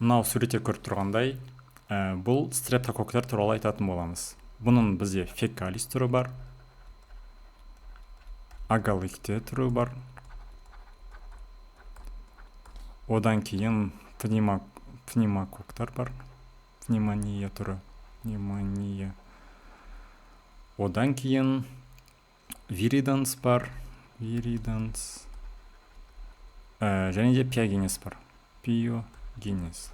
Мынау суретте көріп тұрғандай, бұл стрептококктар туралы айтатын боламыз. Бұның бізде фекалис түрі бар, агаликте түрі бар. Одан кейін пневмококктар бар, пневмония түрі, пневмония. Одан кейін вириданс бар, вириданс. Және де пиогенез бар, пиогенез.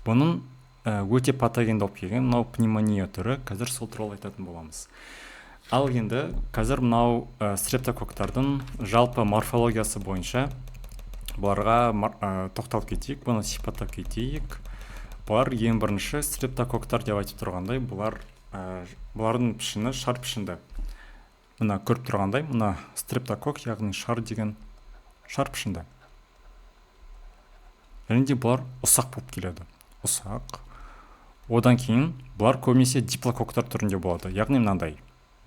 Бұның өте патогенді болып келген мынау пневмония түрі, қазір сол туралы айтатын боламыз. Ал енді қазір мынау стрептококктардың жалпы морфологиясы бойынша бұларға тоқталып кетейік, бұны сипаттап кетейік. Бұлар ең бірінші стрептококктар деп айтып тұрғандай, бұлардың пішіні шар пішінді. Мына көріп тұрғандай, мына стрептококк, яғни шар деген шар пішінді. Және де бұлар ұсақ болып келеді. Ұсақ. Одан кейін бұлар көбінесе диплококктар түрінде болады. Яғни мынандай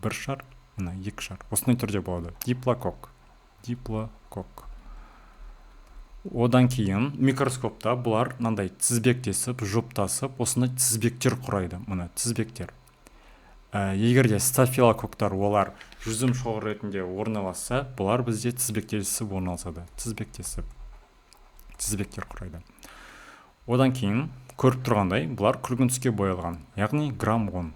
бір шар, мына екі шар. Осындай түрде болады. Диплококк. Диплококк. Одан кейін микроскопта бұлар мынандай тізбектесіп, жұптасып, осындай тізбектер құрайды. Мына тізбектер. Егер де стафилококктар олар жүзім шоғыр ретінде орналасса, бұлар бізде тізбектесіп орналасады. Тізбектесіп тізбектер құрайды. Одан кейін көріп тұрғандай, бұлар күлгін түске боялған, яғни грамм 10.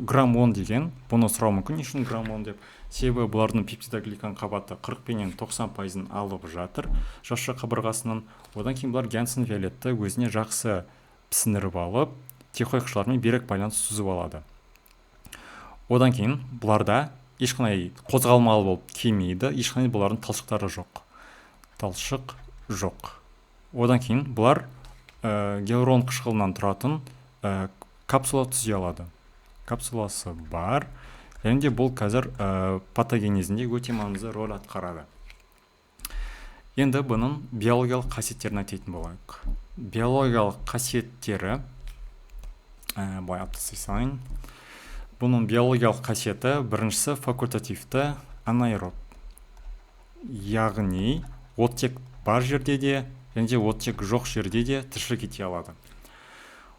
Грамм 10 деген, бұны сұрау мүмкін, не үшін грамм 10 деп. Себебі бұлардың пептидогликан қабаты 40 пенен 90%-ын алып жатыр жасуша қабырғасының. Одан кейін бұлар генцин виолетті өзіне жақсы сіңіріп алып, тихоқшылармен берік байланыс түзіп алады. Одан кейін бұларда ешқандай қозғалмалы болып келмейді, ешқандай бұлардың талшықтары жоқ. Талшық жоқ. Одан кейін бұлар гиалурон қышқылынан тұратын капсула түзе алады. Капсуласы бар. Және де бұл қазір патогенезінде өте маңызды роль атқарады. Енді бұның биологиялық қасиеттерін айтатын болайық. Биологиялық қасиеттері, былай алып тастай салайын. Бұның биологиялық қасиеті біріншісі факультативті анаэроб. Яғни оттек бар жерде де, және де оттек жоқ жерде де тіршілік ете алады.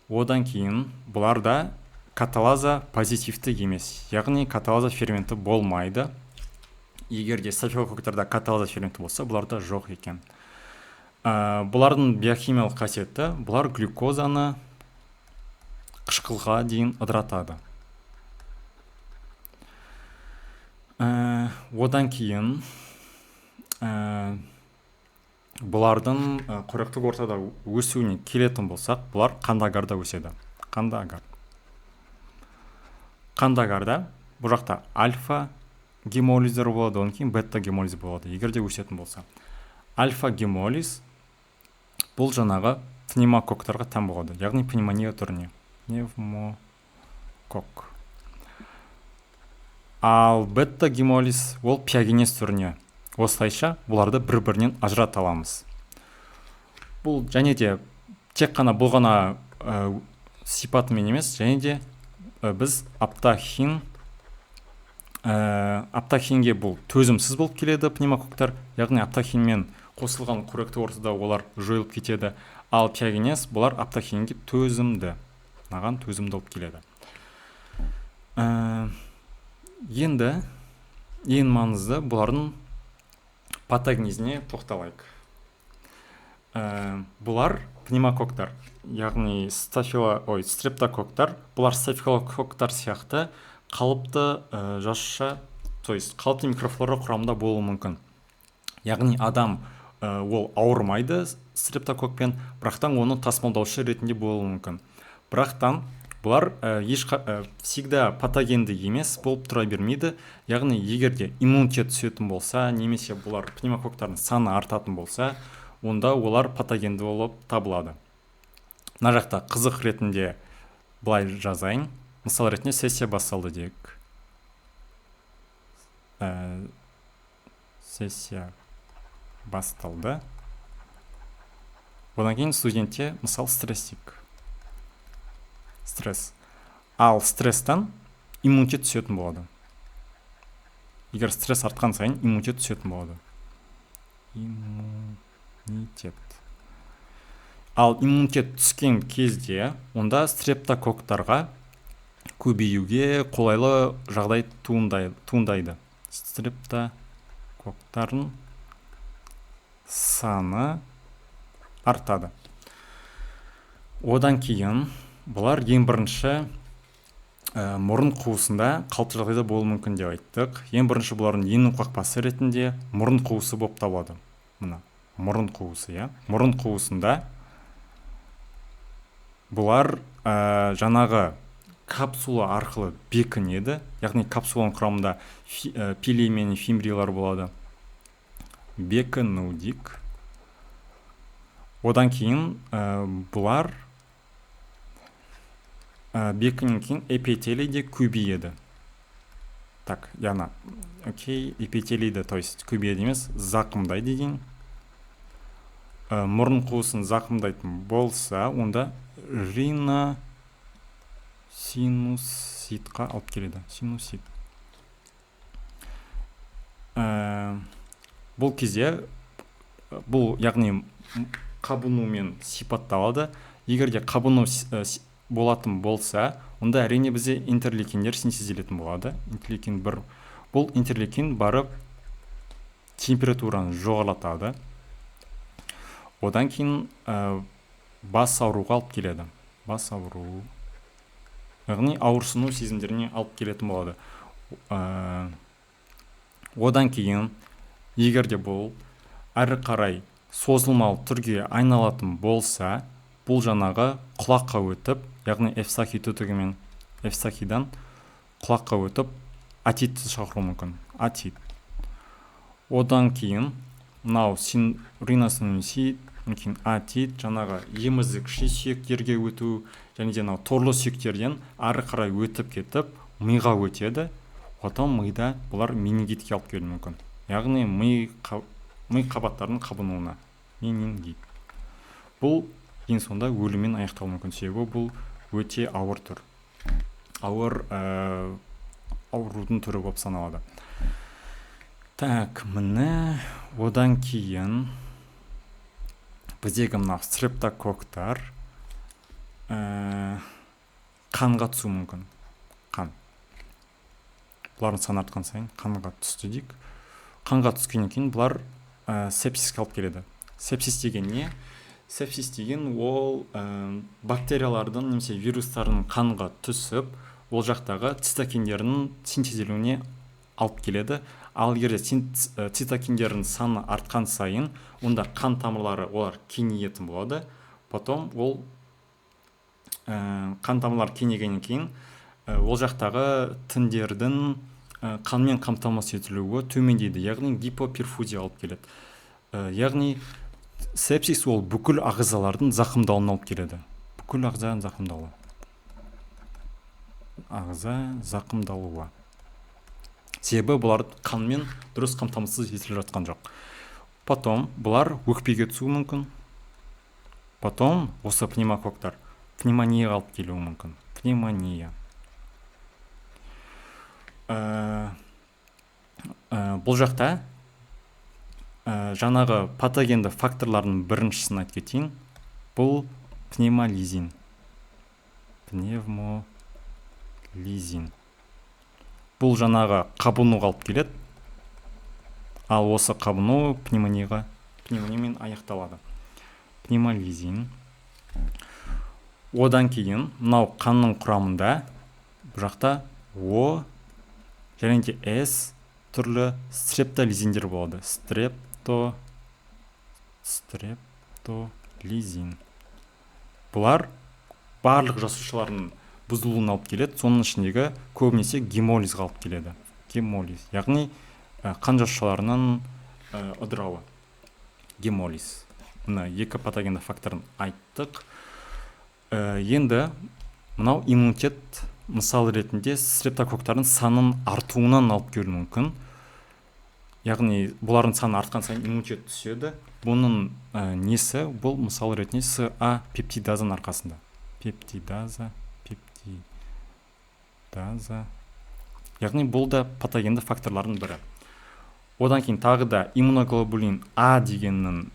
Одан кейін бұларда каталаза позитивті емес, яғни каталаза ферменті болмайды. Егер де стафилококктарда каталаза ферменті болса, бұларда жоқ екен. Бұлардың биохимиялық қасиеті, бұлар глюкозаны қышқылға дейін ыдыратады. Одан кейін бұлардың қоректік ортада өсуіне келетін болсақ, бұлар қанды агарда өседі. Қанды агар. Қанды агарда бұл жақта альфа гемолиздер болады, одан кейін бета гемолиз болады, егер де өсетін болса. Альфа гемолиз бұл жаңағы пневмококктарға тән болады, яғни пневмония түріне. Пневмококк. Ал бета гемолиз ол пиогенез түріне. Осылайша бұларды бір-бірінен ажырата аламыз. Бұл және де тек қана бұл ғана сипатымен емес, және де біз аптахинге бұл төзімсіз болып келеді пневмококктар, яғни аптахинмен қосылған қоректі ортада олар жойылып кетеді. Ал пиогенез бұлар аптахинге төзімді, мынаған төзімді болып келеді. Енді ең маңызды бұлардың патогенезіне тоқталайық. Бұлар пневмококктар, яғни стрептококктар, бұлар стафилококктар сияқты қалыпты жасуша, то есть қалыпты микрофлора құрамында болуы мүмкін. Яғни адам ол ауырмайды стрептококкпен, бірақтан оны тасымалдаушы ретінде болуы мүмкін. Бірақтан бұлар всегда патогенді емес болып тұра бермейді. Яғни егер де иммунитет түсетін болса, немесе бұлар пневмококктардың саны артатын болса, онда олар патогенді болып табылады. Мына жақта қызық ретінде былай жазайын. Мысал ретінде сессия басталды дейік. Сессия басталды. Одан кейін студентте мысал стресс дейік. Стресс. Ал стресстен иммунитет түсетін болады. Егер стресс артқан сайын иммунитет түсетін болады. Иммунитет. Ал иммунитет түскен кезде онда стрептококктарға көбеюге қолайлы жағдай туындайды. Стрептококктардың саны артады. Одан кейін бұлар ең бірінші мұрын қуысында қалыпты жағдайда болуы мүмкін деп айттық. Ең бірінші бұлардың ену қақпасы ретінде мұрын қуысы болып табылады. Мына мұрын қуысы, иә. Мұрын қуысында бұлар жаңағы капсула арқылы бекінеді, яғни капсуланың құрамында пили мен фимбриялар болады. Бекіну дейік. Одан кейін бұлар бекінен кейін эпителийде көбейеді. Так, яғни, окей, эпителийді, то есть көбейеді емес, зақымдайды дейін. Мұрын қуысын зақымдайтын болса, онда риносинуситқа алып келеді. Синусит. Бұл кезде бұл, яғни, қабынумен сипатталады. Егер де қабыну болатын болса, онда, әрине, бізде интерлейкиндер синтезделетін болады. Интерлейкин 1, бұл интерлейкин барып температураны жоғарылатады. Одан кейін бас ауруға алып келеді. Бас ауру, яғни ауырсыну сезімдеріне алып келетін болады. Одан кейін егер де бұл әрі қарай созылмалы түрге айналатын болса, бұл жаңағы құлаққа өтіп, яғни эвстахий түтігімен, эвстахийдан құлаққа өтіп, отитті шақыруы мүмкін. Отит. Одан кейін мынау риносинусит, кейін отит, жаңағы емізікше сүйектерге өту және де мынау торлы сүйектерден ары қарай өтіп кетіп, миға өтеді. Потом мида бұлар менингитке алып келуі мүмкін, яғни ми қабаттарының қабынуына, менингит. Бұл ең соңында өліммен аяқталуы мүмкін, себебі бұл өте ауыр түр, ауыр аурудың түрі болып саналады. Так, міне, одан кейін біздегі мынау стрептококктар қанға түсуі мүмкін. Қан, бұлардың саны артқан сайын қанға түсті дейік. Қанға түскеннен кейін бұлар сепсиске алып келеді. Сепсис деген не? Сепсис деген ол бактериялардың немесе вирустардың қанға түсіп, ол жақтағы цитокиндердің синтезделуіне алып келеді. Ал егер де цитокиндердің саны артқан сайын, онда қан тамырлары, олар кеңейетін болады. Потом ол қан тамырлары кеңейгеннен кейін ол жақтағы тіндердің қанмен қамтамасыз етілуі төмендейді, яғни гипоперфузия алып келеді. Яғни сепсис ол бүкіл ағзалардың зақымдалуына алып келеді. Бүкіл ағзаның зақымдалуы, ағза зақымдалуы, себебі бұлар қанмен дұрыс қамтамасыз етіліп жатқан жоқ. Потом бұлар өкпеге түсуі мүмкін. Потом осы пневмококктар пневмонияға алып келуі мүмкін, пневмония. Бұл жақта жаңағы патогенді факторлардың біріншісін айтып кетейін. Бұл пневмолизин. Пневмолизин бұл жаңағы қабынуға алып келеді, ал осы қабыну пневмонияға, пневмониямен аяқталады. Пневмолизин. Одан кейін мынау қанның құрамында бұл жақта О және де С түрлі стрептолизиндер болады. Стрептолизин. Бұлар барлық жасушалардың бұзылуына алып келеді, соның ішіндегі көбінесе гемолизға алып келеді. Гемолиз, яғни қан жасушаларының ыдырауы, гемолиз. Мына екі патогенді факторын айттық. Енді мынау иммунитет, мысал ретінде, стрептококктардың санын артуынан алып келуі мүмкін, яғни бұлардың саны артқан сайын иммунитет түседі. Бұның несі? Бұл, мысал ретінде, С А пептидазаның арқасында. Пептидаза, пептидаза, яғни бұл да патогенді факторлардың бірі. Одан кейін тағы да иммуноглобулин А дегеннің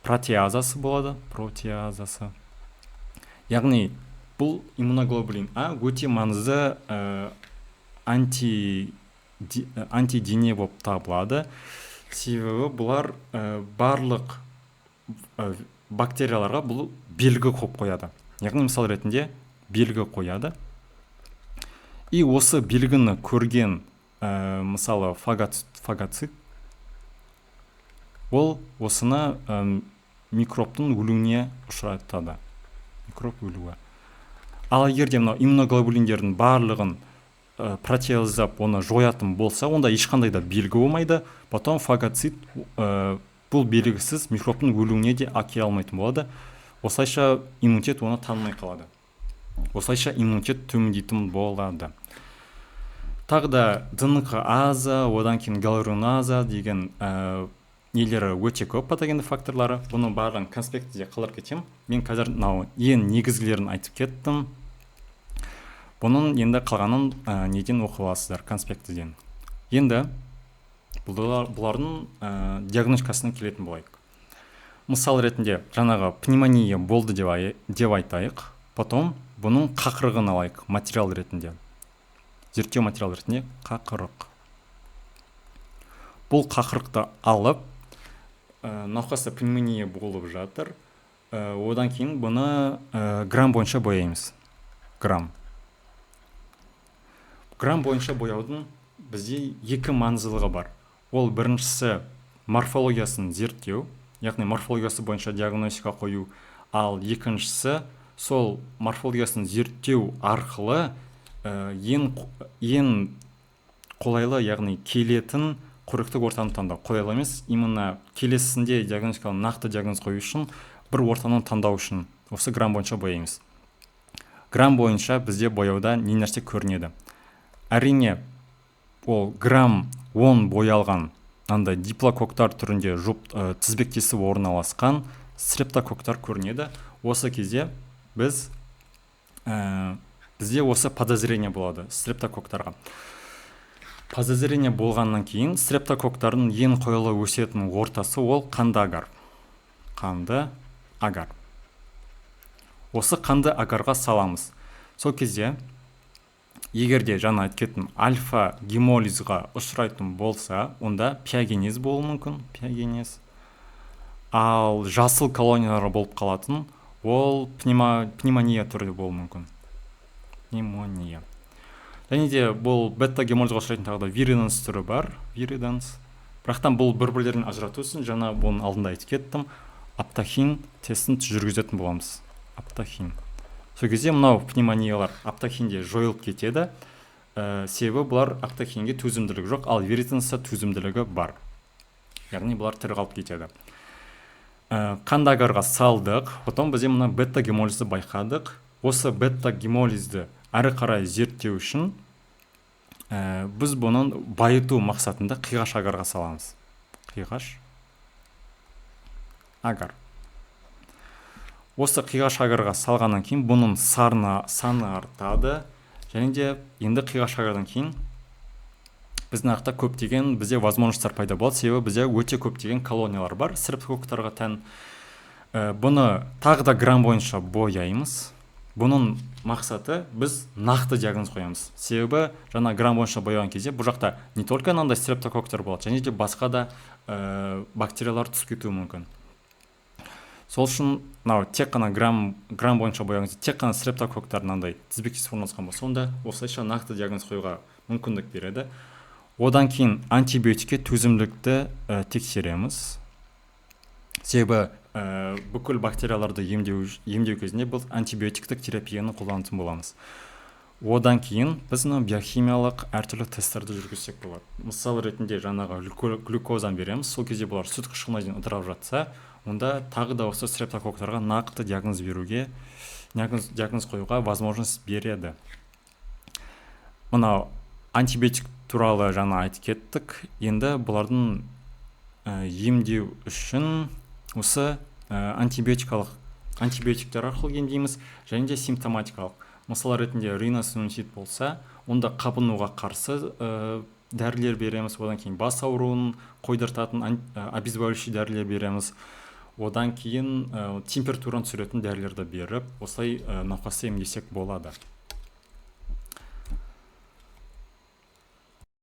Протеазасы болады, протеазасы. Яғни бұл иммуноглобулин А өте маңызды антидене болып табылады, себебі бұлар барлық бактерияларға бұл белгі қойып қояды. Яғни, мысал ретінде, белгі қояды. И осы белгіні көрген, мысалы, фагоцит, ол осыны микробтың өлуіне ұшыратады, микроб өлуі. Ал егер де мынау иммуноглобулиндердің барлығын протеаздап, оны жоятын болса, онда ешқандай да белгі болмайды. Потом фагоцит бұл белгісіз микробтың өлуіне де әкеле алмайтын болады. Осылайша иммунитет оны танымай қалады, осылайша иммунитет төмендейтін болады. Тағы да ДНК аза, одан кейін гиалуроназа деген нелері өте көп, патогенді факторлары. Бұның барлығын конспектіде қалдырып кетемін. Мен қазір мынау ең негізгілерін айтып кеттім. Бұның енді қалғанын неден оқып аласыздар, конспектіден. Енді бұлардың диагностикасына келетін болайық. Мысал ретінде, жаңағы пневмония болды деп айтайық. Потом бұның қақырығын алайық материал ретінде, зерттеу материал ретінде қақырық. Бұл қақырықты алып, науқаста пневмония болып жатыр, одан кейін бұны грамм бойынша бояймыз. Грамм бойынша бояудың бізде екі маңыздылығы бар. Ол біріншісі — морфологиясын зерттеу, яғни морфологиясы бойынша диагностика қою. Ал екіншісі — сол морфологиясын зерттеу арқылы ең қолайлы, яғни келетін қоректік ортаны таңдау. Қолайлы емес, именно келесісінде диагностиканы, нақты диагноз қою үшін, бір ортаны таңдау үшін осы грамм бойынша бояймыз. Грамм бойынша бізде бояуда не нәрсе көрінеді? Әрине, ол грамм 10 боялған мынандай диплококктар түрінде жұп тізбектесіп орналасқан стрептококктар көрінеді. Осы кезде бізде осы подозрение болады стрептококктарға. Подозрение болғаннан кейін стрептококктардың ең қолайлы өсетін ортасы — ол қанды агар. Қанды агар. Осы қанды агарға саламыз. Сол кезде, егер де жаңа айтып кеттім, альфа гемолизға ұшырайтын болса, онда пиогенез болуы мүмкін, пиогенез. Ал жасыл колониялар болып қалатын, ол пневмония түрі болуы мүмкін, пневмония. Және де бұл бета гемолизға ұшырайтын тағы да вириденс түрі бар, вириденс. Бірақтан бұл бір бірлерін ажырату үшін, жаңа бұның алдында айтып кеттім, аптохин тестін жүргізетін боламыз, аптохин. Сол кезде мынау пневмониялар аптохинде жойылып кетеді, себебі бұлар аптохинге төзімділігі жоқ, ал вириденста төзімділігі бар, яғни бұлар тірі қалып кетеді. Қанды агарға салдық, потом бізде мына бета гемолизді байқадық. Осы бета гемолизді әрі қарай зерттеу үшін біз бұның байыту мақсатында қиғаш агарға саламыз. Қиғаш агар. Осы қиғаш агарға салғаннан кейін бұның саны артады. Және де енді қиғаш агардан кейін біздің жақта көптеген бізде возможностьтар пайда болады, себебі бізде өте көптеген колониялар бар стрептококктарға тән. Бұны тағы да грамм бойынша бояймыз. Бұның мақсаты — біз нақты диагноз қоямыз, себебі жаңа грамм бойынша бояған кезде бұл жақта не только мынандай стрептококктар болады, және де басқа да бактериялар түсіп кетуі мүмкін. Сол үшін мынау тек қана грамм бойынша бояған кезде тек қана стрептококктар мынандай тізбектесіп орналасқан болса, онда осылайша нақты диагноз қоюға мүмкіндік береді. Одан кейін антибиотикке төзімділікті тексереміз, себебі бүкіл бактерияларды емдеу кезінде бұл антибиотиктік терапияны қолданатын боламыз. Одан кейін біз мынау биохимиялық әртүрлі тесттерді жүргізсек болады. Мысал ретінде, жаңағы глюкозаны береміз. Сол кезде бұлар сүт қышқылына дейін ыдырап жатса, онда тағы да осы стрептококктарға нақты диагноз беруге, диагноз қоюға возможность береді. Мынау антибиотик туралы жаңа айтып кеттік. Енді бұлардың емдеу үшін осы антибиотиктер арқылы емдейміз және де симптоматикалық. Мысал ретінде, риносинусит болса, онда қабынуға қарсы дәрілер береміз. Одан кейін бас ауруын қойдыртатын обезболивающий дәрілер береміз. Одан кейін температураны түсіретін дәрілерді беріп, осылай науқасты емдесек болады.